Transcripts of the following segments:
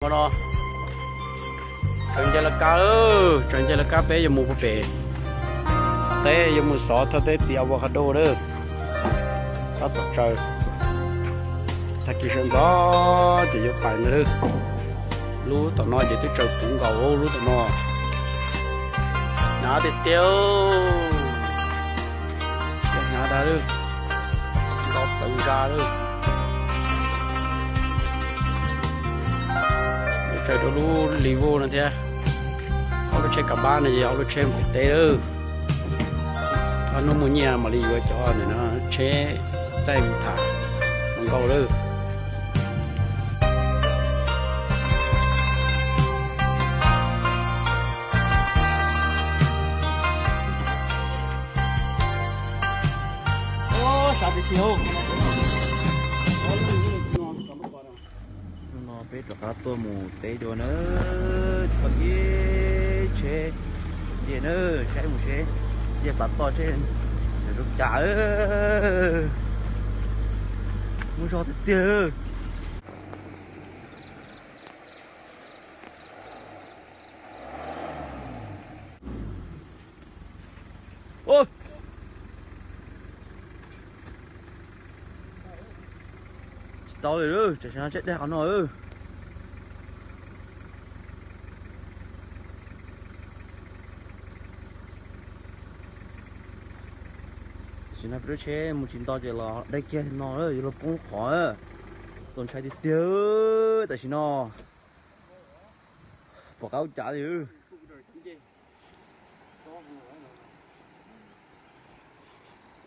Mo no tsaws ncej laj kab, tsaws ncej laj kab peb yuav mus puag pem teb, yuav mus xov thawj teb txiv avocado lawm. Tab tom tsaws, tag kis sawv ntxov ces yuav pais ntag lawm. Lub tom no ces twb tsaws puv nkaus lub tom no. Hnyav tiag tiag, hnyav dag lawm, nto plawv zas lawm. Tsaws rau lub li voj no thiab. Ob lub tsheb ka bab no ces ob lub tsheb mus pem teb lawm. Ob hnub muaj nyiaj mam li yuav cov ntawm no tsheb caij mus tham hluas nkauj lawm. Hnub no peb rov qab tuaj mus teb dua na, txog kiag tsheb ncej na, saib mus seb ncej plas toj tsheb zoo cas. Muaj zog tiag tiag. Tsis tau li, tsam no tsheb daj qhov no. Tam sim no peb lub tsheb mus tsis nto ces los dai kiag no yuav luag poob lub qhov. Txaus ntshai tiag tiag tam sim no. Pom qab ua cas li.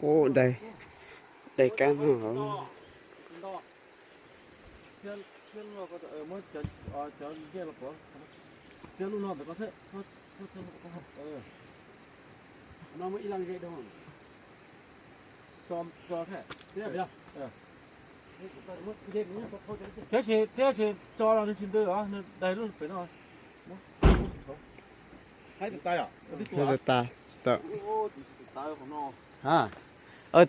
Ub, dai, dai kab no. Thiab tsis, thiab tsis tso los nws tsis ntws os, nws dai lub pem no.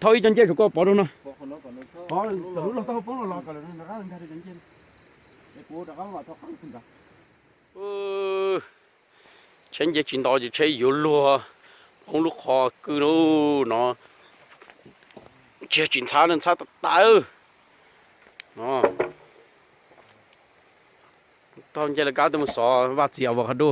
Thauj ib co ncej saum koj pov rau no. Pov, lub log tau poob los los kom lawv rov qab nkag rau cov ncej. Tsheb nce tsis nto ces tsheb yuav luag poob lub qhov kwj no. Tsis, tsis ntxhab, ntxhab tas tas. Thauj ncej laj kab tuaj mus xov vaj txiv avocado.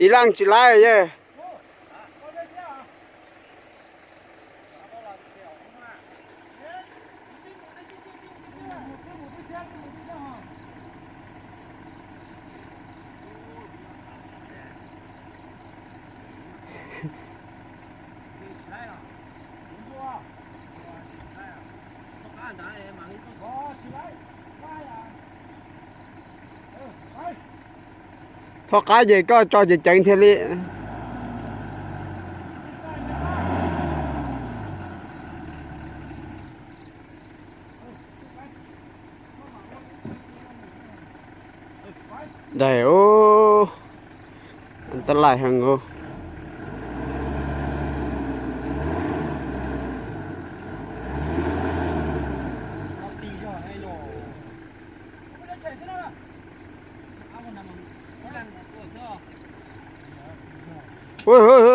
Ib leej tsis laib yej. Thoj qab ces koj tso ceev ceev thiaj li. Dai, tab laij heev os.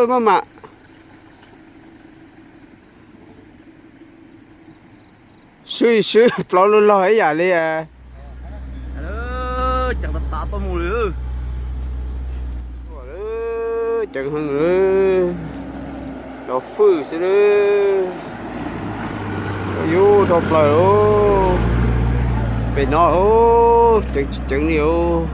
Maj mam swb swb plaub lug log ib yam li. Ceev tas tas tuaj mus li. Ceev heev li. Los fwj xwb li. Yus dhau plaws os. Pem no os, ceev tsis ceev li os.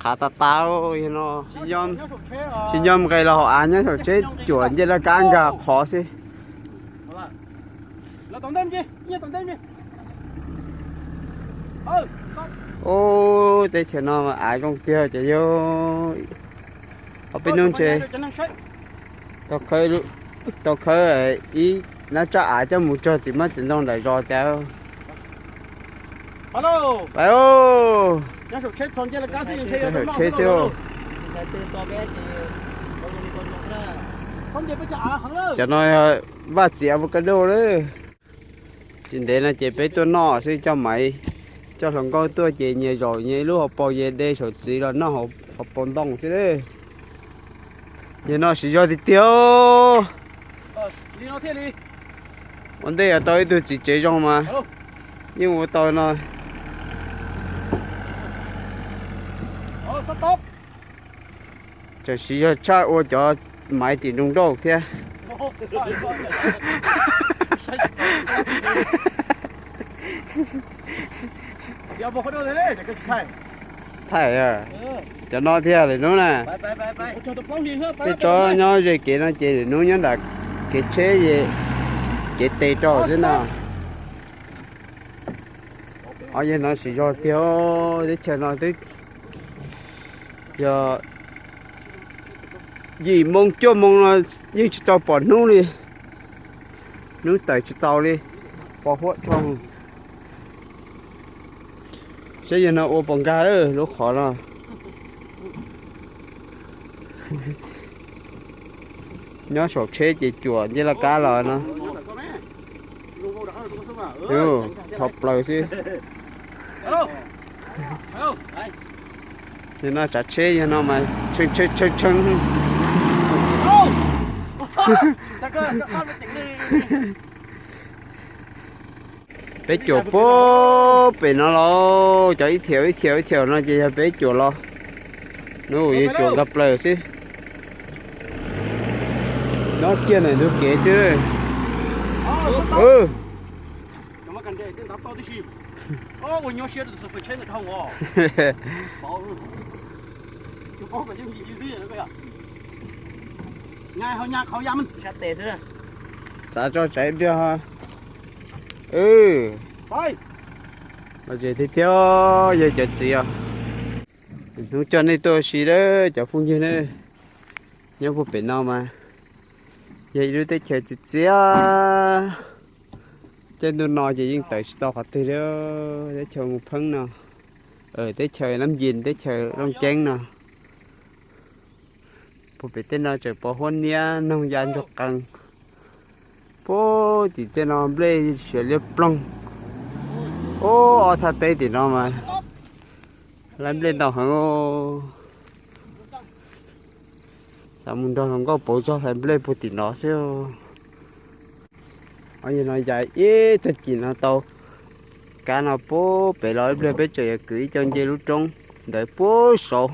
Qhav tas tas os, yog no tsis nco nqes los hauv av, nyob saum tsheb cuam ncej laj kab nkag qhov xwb. Ub, teb chaws no mas av zoo tiag ces yog ob peb hnub ntshe Tau khawb ib nab tsab av coj mus txog txiv hmab txiv ntoo nram zos cas. Pais, saum tsheb xwb. Cov no vaj txiv avocado lawm. Tsis ntev no ces peb tuaj noj xwb, coj maiv, coj hluas nkauj tuaj ces nyias zaum nyias ib lub hauv paus, nyias de saum txiv los noj hauv paus ntoo xwb. Yog no siv zog tiag tiag. Ua ntej yuav tau ib tug txiv tsev zoo mas yeej ua tau no. Tseem siv zog tshaj ua cov maiv tim nroog nrauj thiab. Thaij cov no thiab lwm hnub na. Tej tsob nyob ze kev no ces lwm hnub nyob nram kev tsheb, kev tes rau xwb na. Yog no siv zog tiag, teb chaws no twb yog yim moo cuaj moo no yeej tsis tau pom hnub li. Hnub tawm tsis tau li, pos huab rho. Saib yog no ua pos nkag lub qhov no. Nyob saum tsheb ces cuam ncej laj kab los no. Dhau plaws xwb. Yog no tsav tsheb yog no mas tshee tshee tshee. Peb cuam puag pem no los, cov ib thiaum ib thiaum ib thiaum no ces yog peb cuam los. Nub yog cuam nkag plaws xwb. Nyob kiag ntawm ntug kev xwb. Txav tso tsaiv ib pliag. Los tiag tiag, yog cov txiv os. Hnub coj nej tuaj ua si lawm cov phooj ywg ne. Nyob puag pem no mas yog ib lub teb chaws txias txias. Caij ntuj no ces yeej tawm tsis tau qhov twg li. Teb chaws mus pheeb no, teb chaws Lab Yis, teb chaws Looj Ceeb no. Puag pem tej no tseem pov huab niab noog ya ntsoog qees. Puag tim tej no nplej siav liab ploog. Ub, ob thaj teb tim no mas hlais nplej ntau heev. Xav mus nrog hluas nkauj pauv zog hlais nplej puag tim no xwb. Yog no ya ib tag kis no tau kab no puag pem los ib pliag peb tseem yuav kwv ib co nce lub roob ntawd puag saud.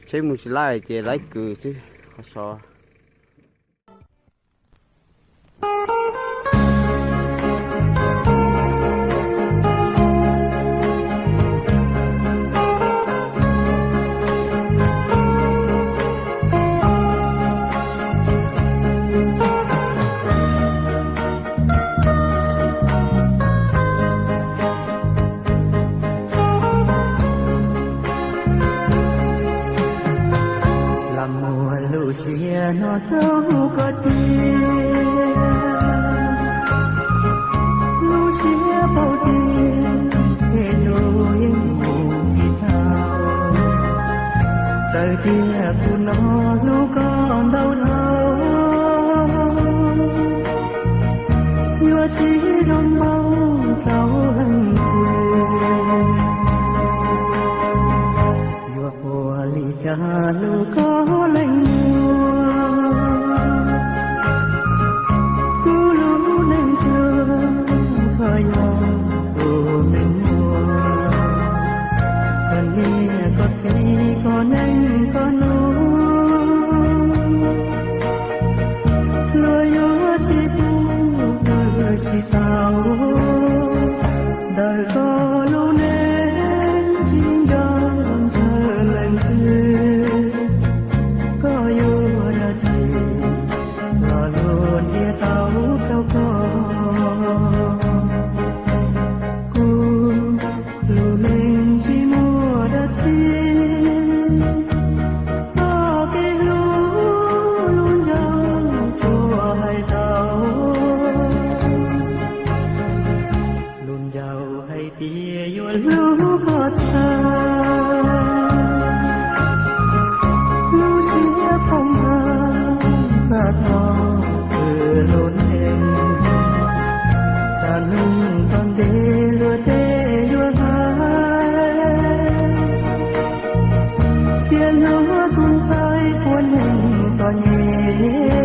Tsheb mus tsis laij ces laib kwv xwb qhov saud. Lam muaj lub siab no rau koj tiag, lub siab paub tias phem los yeej mus tsis tau. Txawm tias kuv no hlub koj ntau dhau, yuav tsis zoo npaum tau leej twg. Yuav ua li cas hlub koj leej muag, kuv lub neej pluag koj yog tus neeg muag. Koj niam koj txiv koj neej koj nus, nyiam